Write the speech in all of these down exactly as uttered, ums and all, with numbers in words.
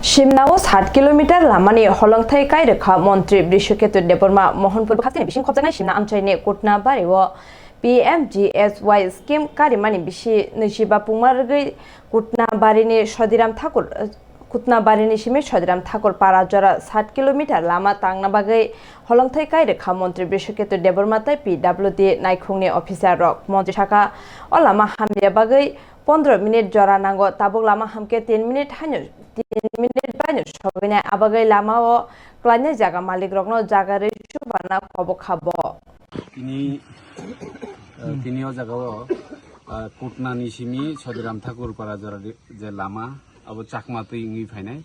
Simnao sat kilometer lamani holongthai kairwkha Montri Brishoketu Debbarma. Mohanpur bwkhasteni bising khopjaknai Simna amchaini Kutna bario P M G S Y scheme karimani bisi nwichiba pungma rwgwi Kutna barini Sodiram Thakur, Kutna barini simi Sodiram Thakur para jora sat kilometer lama tangna bagwi holongthai kairwkha Montri Brishoketu Debbarma tei P W D naikhungni officer rok. Montri saka, o lama hamya bagwi pondro minute jora nango, tabuk lama hamkhe tin minute haino, tin minute baino sogwinai, abagwi lamao klainai jaga malikrokno jaga rwi chubana kobokha bo. Tini, eh, tini o jagao, eh, Kutnani simi Sodiram Thakur para jora di-, je lama, abo Chakma twi wngwi phainai.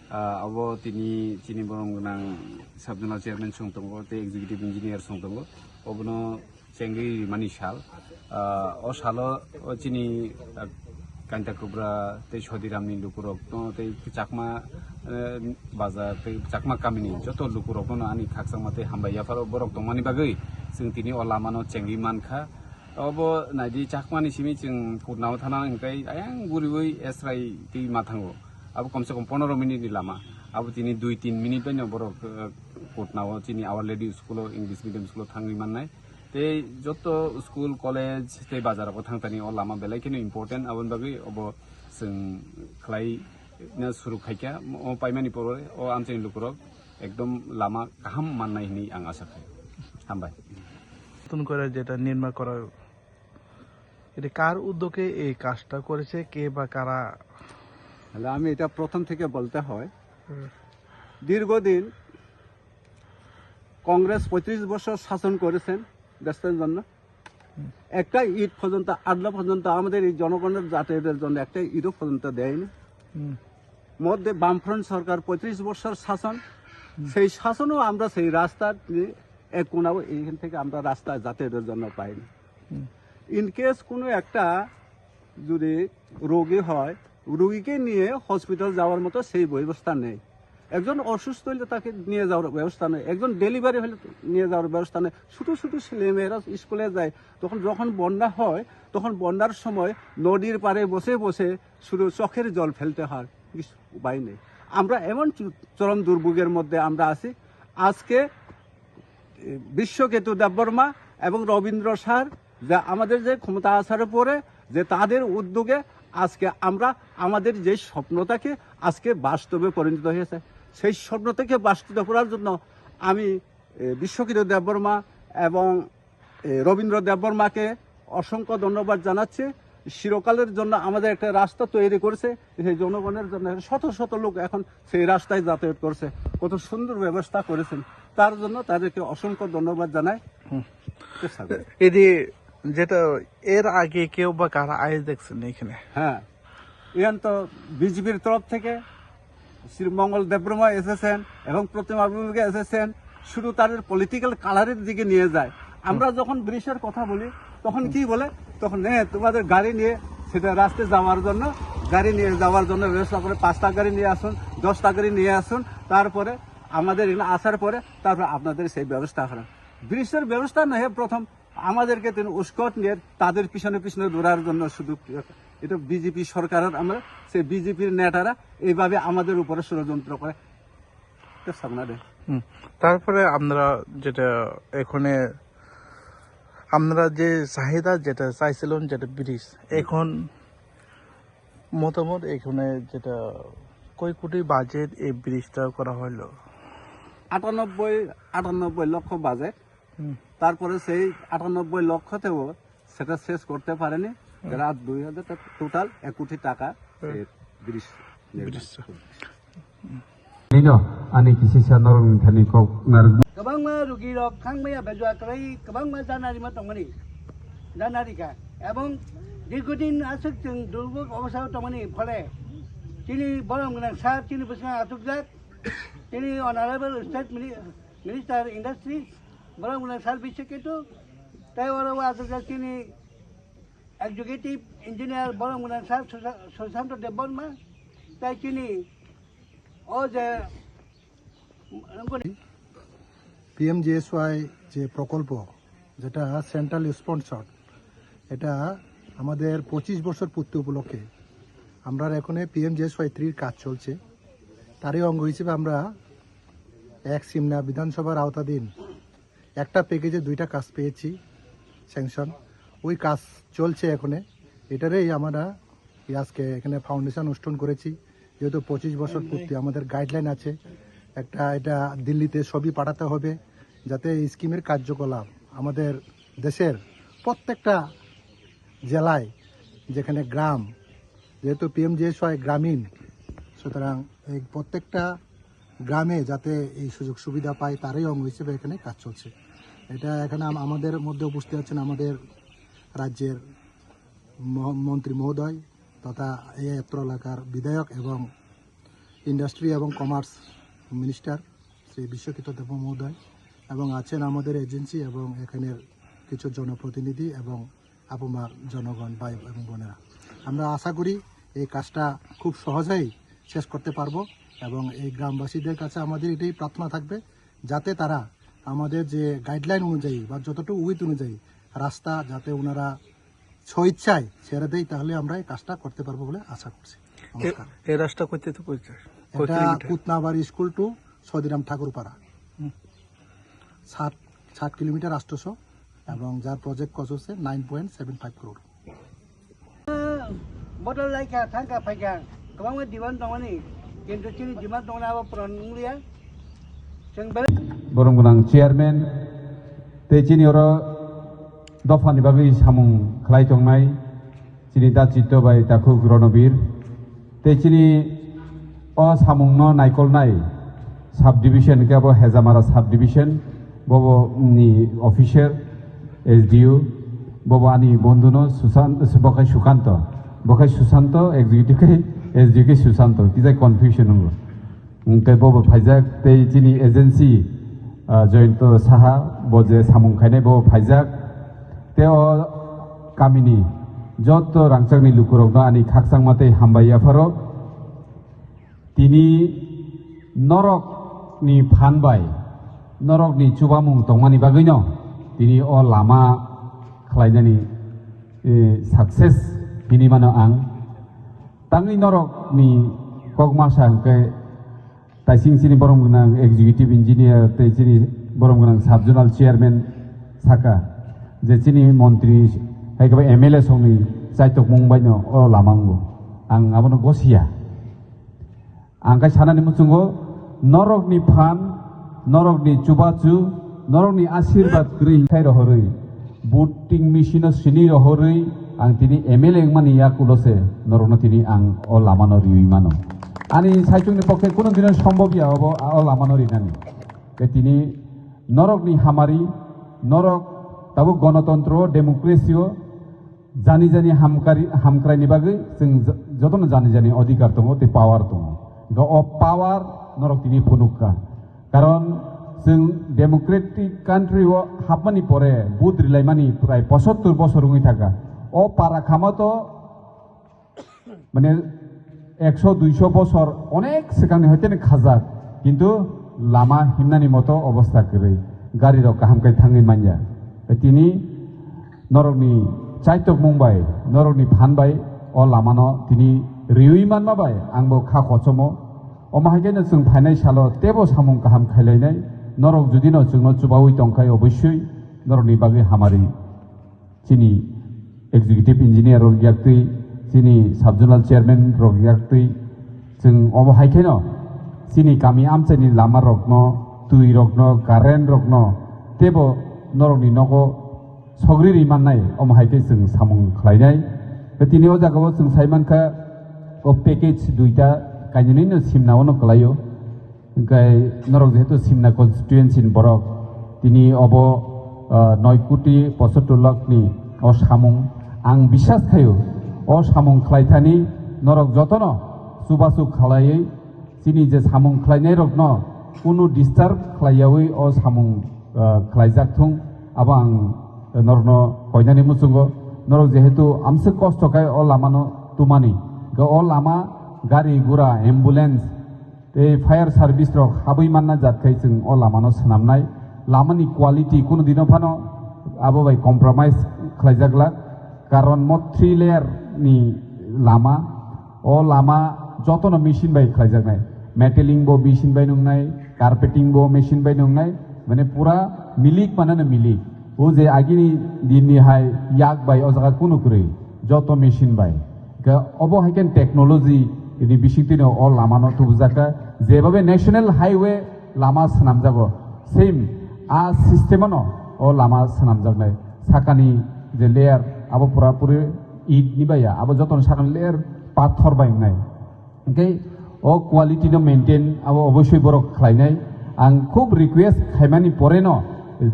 Ah, abo tini chini borom gwnang sub zonal chairman song tongo, tei executive engineer song tongo. Obono chengwi rimani sal. Ah, o salo, o chini, ah, Kainta Kubra tei Sodiramni lukurokno tei Chakma, eh, bazar tei Chakma kamini joto lukurokno ani khakchangma tei hambai yapharo borok tongmani bagwi chwng tini o lamano chengwi mankha. Obo naidi Chakmani simi chwng Kutnao thana hwnkhe ayang guriwi Esrai twi ma thango. Abo komse kom pondro minute ni lama. Abo tini dui tin minute baino borok, eh, Kutnao chini Our Lady school o, English medium school o thangwi mannai. Tei joto school, college tei bazar o thang thani o lama belai kheno important, aboni bagwi obo chwng khlai na suru khaikha. O paimani pore o amchaini lukurok ekdom lama kaham mannai hwnwi ang asa khai. Hambai. নতুন করে যেটা নির্মাণ করা, এটা কার উদ্যোগে এই কাজটা করেছে, কে বা কারা? তাহলে আমি এটা প্রথম থেকে বলতে হয়। হুম। দীর্ঘদিন কংগ্রেস পঁয়ত্রিশ বছর শাসন করেছেন দেশের জন্য। হুম। একটা ইট পর্যন্ত, আড্ডা পর্যন্ত আমাদের এই জনগণের যাতায়াতের জন্য একটা ইটও পর্যন্ত দেয়নি। হুম। মধ্যে বামফ্রন্ট সরকার পঁয়ত্রিশ বছর শাসন, হুম। সেই শাসনও আমরা সেই রাস্তা দিয়ে এক কোনাও এইখান থেকে আমরা রাস্তা যাতায়াতের জন্য পাইনি। হুম। ইন কেস কোনো একটা যদি রোগী হয়, রোগীকে নিয়ে হসপিটাল যাওয়ার মতো সেই ব্যবস্থা নেই। একজন অসুস্থ হলে তাকে নিয়ে যাওয়ার ব্যবস্থা নেই, একজন ডেলিভারি হলে নিয়ে যাওয়ার ব্যবস্থা নেই। ছোটো ছোটো ছেলেমেয়েরা স্কুলে যায়, তখন যখন বন্যা হয়, তখন বন্যার সময় নদীর পাড়ে বসে বসে শুধু চোখের জল ফেলতে হয়, কিছু উপায় নেই। আমরা এমন চু-, চরম দুর্ভোগের মধ্যে আমরা আছি। আজকে বিশ্বকেতু দেববর্মা এবং রবীন্দ্র স্যার, যা আমাদের যে ক্ষমতা আসার পরে, যে তাদের উদ্যোগে আজকে আমরা আমাদের যে স্বপ্নটাকে আজকে বাস্তবে পরিণত হয়েছে, সেই স্বপ্নটাকে বাস্তবে করার জন্য আমি, এ, বিশ্বকেতু দেববর্মা এবং, এ, রবীন্দ্র দেববর্মাকে অসংখ্য ধন্যবাদ জানাচ্ছি। চিরকালের জন্য আমাদের একটা রাস্তা তৈরি করেছে, সেই জনগণের জন্য শত শত লোক এখন সেই রাস্তায় যাতায়াত করছে, কত সুন্দর ব্যবস্থা করেছেন, তার জন্য তাদেরকে অসংখ্য ধন্যবাদ জানাই। হুম। চেষ্টা করুন। এই যে যেটা এর আগে কেউ বা কারা আইস দেখছেন এখানে? হ্যাঁ, এখান তো বিজেপির তরফ থেকে শ্রী মঙ্গল দেববর্মা এসেছেন এবং প্রতিমা বিভাগে এসেছেন, শুধু তাদের পলিটিক্যাল কালারের দিকে নিয়ে যায়। আমরা যখন ব্রিজের কথা বলি, তখন কি বলে? তখন, "এ, তোমাদের গাড়ি নিয়ে সেটা রাস্তায় যাওয়ার জন্য, গাড়ি নিয়ে যাওয়ার জন্য ব্যবস্থা করে, পাঁচটা গাড়ি নিয়ে আসুন, দশটা গাড়ি নিয়ে আসুন, তারপরে আমাদের এখানে আসার পরে তারপরে আপনাদের সেই ব্যবস্থা করা।" ব্রিজের ব্যবস্থা নয় প্রথম, আমাদেরকে তিনি উস্কট নিয়ে তাদের পিছনে পিছনে দৌড়ার জন্য শুধু এটা বিজেপি সরকারের আমরা, সেই বিজেপির নেতারা এইভাবে আমাদের উপরে ষড়যন্ত্র করে। এটা সামনে দেখ। হুম। তারপরে আপনারা যেটা এখানে, আপনারা যে চাহিদা যেটা চাইছিলেন, যেটা ব্রিজ, হুম। এখন মতামত এখানে যেটা কয় কোটি বাজেট এই ব্রিজটা করা হলো? আটানব্বই, আটানব্বই লক্ষ বাজেট। হুম। তারপরে সেই আটানব্বই লক্ষতেও সেটা শেষ করতে পারেনি। হুম। প্রায় দুই হাজার টা-, টোটাল এক কোটি টাকা হুম। সেই ব্রিজ নির্মাণ ব্রিজ। করেছে। Nino, ani kisisa norokni thani kok narwk. Kwbangma rugirok thangmaya bejua kwrwi kwbangma janarima tongmani, janarikha. Ebong dirghodin aswk chwng durbhog obostha tongmani phole chini borom gwnang sir, chini bwskango achukjak, chini Honorable State Mini-, Minister Industries, borom gwnang sir Biswa Ketu, tei oro o achukjak chini Executive Engineer borom gwnang sir Susa-, Sushanto Debbarma, tei chini o je PMGSY যে প্রকল্প, যেটা central sponsor, এটা আমাদের পঁচিশ বছর পূর্তি উপলক্ষে আমরা এখানে পিএমজিএসওয়াই থ্রির কাজ চলছে। তারই অঙ্গ হিসেবে আমরা এক সিমনা বিধানসভার আওতাধীন একটা প্যাকেজে দুইটা কাজ পেয়েছি স্যাংশন। ওই কাজ চলছে এখনে। এটারই আমরা এই আজকে এখানে ফাউন্ডেশন অনুষ্ঠান করেছি। যেহেতু পঁচিশ বছর পূর্তি, আমাদের গাইডলাইন আছে একটা, এটা দিল্লিতে ছবি পাঠাতে হবে, যাতে এই স্কিমের কার্যকলাপ আমাদের দেশের প্রত্যেকটা জেলায়, যেখানে গ্রাম, যেহেতু পিএমজিএসওয়াই গ্রামীণ, সুতরাং এই প্রত্যেকটা গ্রামে যাতে এই সুযোগ সুবিধা পায়, তারই অঙ্গ হিসেবে এখানে কাজ চলছে। এটা এখানে আম-, আমাদের মধ্যে উপস্থিত আছেন আমাদের রাজ্যের মহ-, মন্ত্রী মহোদয় তথা এই অত্র এলাকার বিধায়ক এবং ইন্ডাস্ট্রি এবং কমার্স মিনিস্টার শ্রী বিশ্বজিৎ দেব মহোদয়, এবং আছেন আমাদের এজেন্সি এবং এখানের কিছু জনপ্রতিনিধি এবং আপামর জনগণ, ভাই এবং বোনেরা। আমরা আশা করি এই কাজটা খুব সহজেই শেষ করতে পারবো এবং এই গ্রামবাসীদের কাছে আমাদের এটাই প্রার্থনা থাকবে, যাতে তারা আমাদের যে গাইডলাইন অনুযায়ী বা যতটুকু উইথ অনুযায়ী রাস্তা যাতে ওনারা স্বইচ্ছায় ছেড়ে দেয়, তাহলে আমরা এই কাজটা করতে পারবো বলে আশা করছি। নমস্কার। এ রাস্তা করতে তো করতে এটা কুতনাবাড়ি স্কুল টু সদিরাম ঠাকুরপাড়া। হুম। সাত সাত কিলোমিটার আটশোশো এবং যার প্রজেক্ট কস্ট হচ্ছে nine point seven five crore. Bodol laikha thangkha phaikha, kwbangma demand tongmani, kintu chini demand tongmani abo puron wngliya. Chwng belai Borom gwnang chairman tei chini oro dophani bagwi samung khlai tongnai chini Dachitto bai Takhuk Ronobir tei chini o samungno naikolnai sub division hwnkhe abo Hejamara sub division, bobo ni officer S D O, bobo ani bondhuno Susan-, bo khai Sukanto, bo khai Susanto, executive khai S D O khai Susanto, kisa confusion wngo. Hwnkhe bobo phaijak tei chini agency, ah, Jayanta Saha, bo je samung khainai bobo phaijak. Tei o kamini joto rangchakni lukurokno ani khakchangma tei hambai yapharo. Tini norokni phan bai, norokni chubamung tongmani bagwino tini o lama khlainani, eh, success hini mano ang. Tangwi norokni kok masa hwnkhe taising chini borom gwnang executive engineer tei chini borom gwnang sub zonal chairman saka je chini montri hai khe M L A songni chaitokmung baino o lama wngo. Ang abono gosiya. Ang khe sanani muchungo, norokni phan, norokni chubachu, norokni asirbat kwrwi khai rohorwi, voting machine-o sini rohorwi, ang tini M L A wngmani yakulo se norokno tini ang o lamano riwi mano. Ani saichungni pokhe kunu dino sombobya obo, o lamano rinani. Khe tini norokni hamari, norok tabuk gonotontro, democracy-o, jani jani hamkari, hamkraini bagwi chwng jo-, jotono jani jani odhikar tongo tei power tongo. Hwnkhe o power norok tini phunukha. Karon chwng democratic country o hapmani pore vote rilaimani prai pochattor bosor wngwi thangkha. O para khama to mane ekso duiso bosor onek swkangni hoiteni khajak, kintu lama himnani moto obostha kwrwi, gari rok kaham khe thangwi manya. Tini norokni chaitokmung bai, norokni phan bai o lamano tini riwi manma bai ang bo kha kochomo. Omo hai khe no chwng phainai salo teibo samung kaham khailainai, norok judino chwngno chubaui tongkhai obossoi norokni bagwi hamari. Chini executive engineer rok yaktwi, chini sub zonal chairman rok yaktwi, chwng omo hai kheno chini kami amchaini lama rokno, twi rokno, current rokno teibo norokni nogo sogri ri mannai, omo hai khe chwng samung khlainai. Tei tini o jagao chwng sai mankha o package duita kainwino simna ono kwlaio. Hwnkhe norok jehetu Simna constituency ni borok, tini obo, ah, noi koti pochattor lakh ni o samung, ang biswas khaio, o samung khlai thani norok jotono chubachu khlaiwi chini je samung khlainai rokno kunu disturb khlaiyawi o samung, ah, khlaijak thung, abo ang norokno koinani muchungo. Norok jehetu amswk kosto khai o lamano tumani, hwnkhe o lama gari gura, ambulance, tei fire service rok habwi manna jat khai chwng o lamano swnamnai. Lamani quality kunu dino phano abo bai compromise khlaijak glak, karon mo three layer ni lama, o lama jotono machine bai khlaijaknai. Metalling bo machine bai nungnai, carpeting bo machine bai nungnai, mane pura milik manano milik. O je agini dinni hai yak bai o jaga kunu kwrwi, joto machine bai. Ga obo hai khe technology ni bisingtwi no o lama no tubujak kha, jebabe national highway lama swnamjago, same a system ano o lama swnamjaknai. Sakani je layer abo pura puri it ni bai ya, abo joto ni sakani layer pathor bai wngnai. Hingke o quality no maintain abo obosoi borok khlainai. Ang khub request khaimani poreno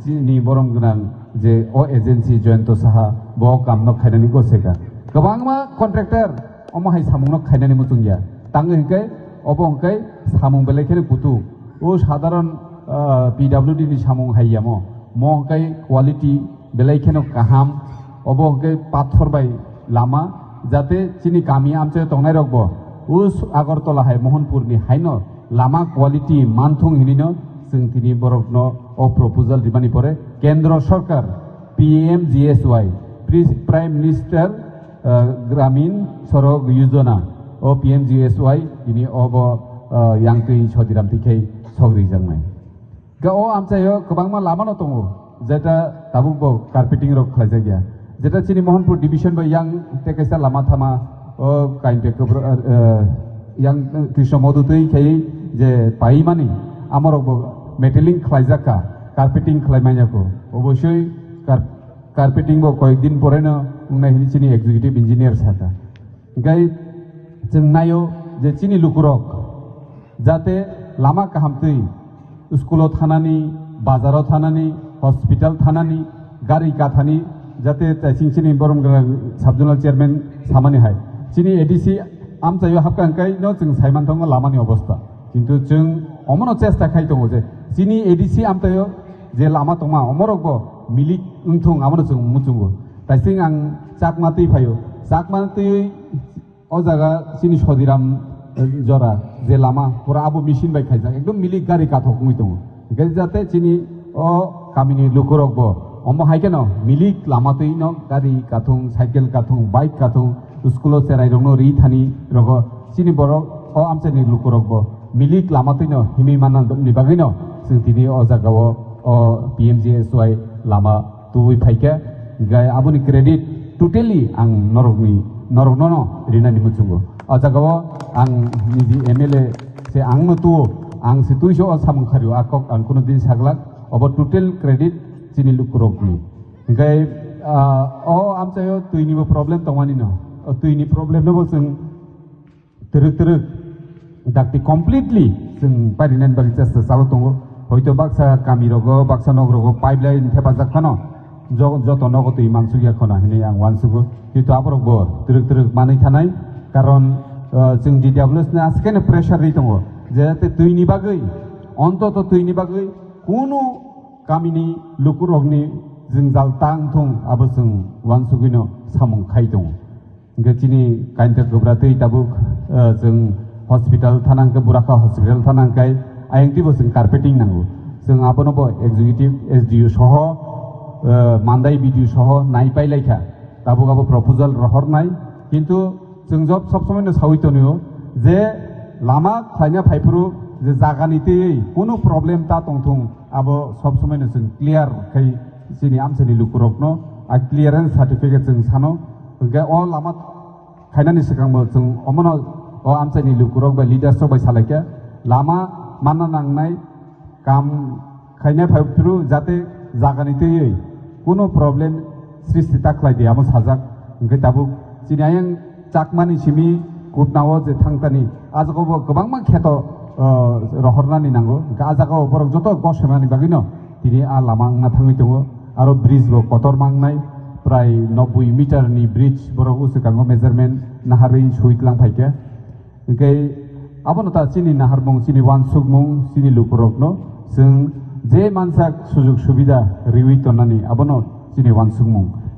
chini borom gwnang je o agency Jayanta Saha bo kam no khainani goseka. Kwbangma contractor omo hai samung no khainani muchung ya. Tangwi hingke obo hingke samung belai kheno kutu. O sadharon, ah, P W D ni samung hai yamo. Mo hingke quality belai kheno kaham, obo hwnkhe pathor bai lama, jate chini kami amchaio tongnairokbo us Agartala hai Mohanpurni haino lama quality manthung hinwino chwng tini borokno o proposal rimani pore Kendra Sarkar P M G S Y, Pri-, Prime Minister, uh, Gramin Sorok Yojana, o P M G S Y tini obo, uh, yangtwi sodiram twikhai sogrijaknai. Ga o amchaio kwbangma lama no tongo, jeta tabuk bo carpeting rok khlaijak ya. Jeta chini Mohanpur division bai yang tei kaisa lama thama o kainte kubra, eh, yang Krishna Modu twi khai je paimani amorok bo metalling khlaijak ka, carpeting khlai manya ko. Obosoi car-, carpeting bo koyek din pore no wngnai hini chini executive engineer saka. Hingke chwng naio je chini lukurok jate lama kaham twi school-o thanani, bazar-o thanani, hospital thanani, gari kathani, jate chini borom gwnang sub-zonal chairman samani hai. Chini A D C amchaio hapkha hingke no chwng saiman tongo lamani obostha. Kintu chwng omono chesta khai tongo je chini A D C amchaio je lama tongma omorokbo milik wngthung, abono chwng muchungo. Taising ang Chakma twi phaio. Chakma twi o jaga chini Sodiram, eh, jora je lama pura abo machine bai khaijak, ekdom milik gari kathok wngwi tongo. Hingke jate chini o kamini lukurokbo omo hai kheno milik lama twi no gari kathung, cycle kathung, bike kathung, school-o cherairokno ri thani rogo chini borok o amchaini lukurokbo milik lama twino himwi manna ni bagwino chwng tini o jagao o P M G S Y lama tubui phaikha, hingke aboni credit totally ang norokni, norokno no rinani muchungo. O jagao ang niji M L A se angno tuo, ang se tuiso o samung khario, a kok ang kuno din saglak, obo total credit chini lukurokni. Hingke, ah, o amchaio twinibo problem tongmani no, o twini problem no bo chwng twrwk twrwk dakti completely chwng parinani bagwi chesta chalo tongo. Hoito baksa kami rogo, baksa nok rogo pipeline thepajak phano jo-, joto nogo twi mansukya khona hinwi ang uansugo. Kintu aborok bo twrwk twrwk manwi thanai, karon, eh, chwng D W S ni askeno pressure ri tongo, jate twini bagwi, ontoto twini bagwi kunu kamini lukurokni jwngjal tang thung, abo chwng uansugwino samung khai tongo. Hingke chini kainta kubra twi tabuk, eh, chwng hospital thana hingke Burakha hospital thana hingke ayang twibo chwng carpeting nango. Chwng abono bo executive S D O soho, eh, Mandai B D O soho nai pai laikha. Tabuk abo proposal rohornai. Kintu chwng job sob somoi no sawi tonio je lama khlaina phaiphuru je jagani twi kunu problem ta tongthung abo sob somoi no chwng clear khai chini amchaini lukurokno a clearance certificate chwng sano. Hingke o lama khainani swkangbo chwng omono o amchaini lukurok bai leaders rok bai salaikha lama manna nangnai kam khainai phaiphuru jate jagani twiwi kunu problem srishti ta khlai di amo sajak. Hingke tabuk chini ayang Chakmani simi Kutnao je thangtani a jagao bo kwbangma kheto, o, rohornani nango. Hingke a jagao borok joto gosonani bagwino tini a lama wngna thangwi tongo. Aro bridge bo kotor mangnai, prai noboi meter ni bridge borok o swkango measurement naharwi sui tlang phaikha. Hingke abono ta chini naharmung, chini uansukmung, chini lukurokno chwng je mansak sujug subida riwi tonnani abono chini uansukmung.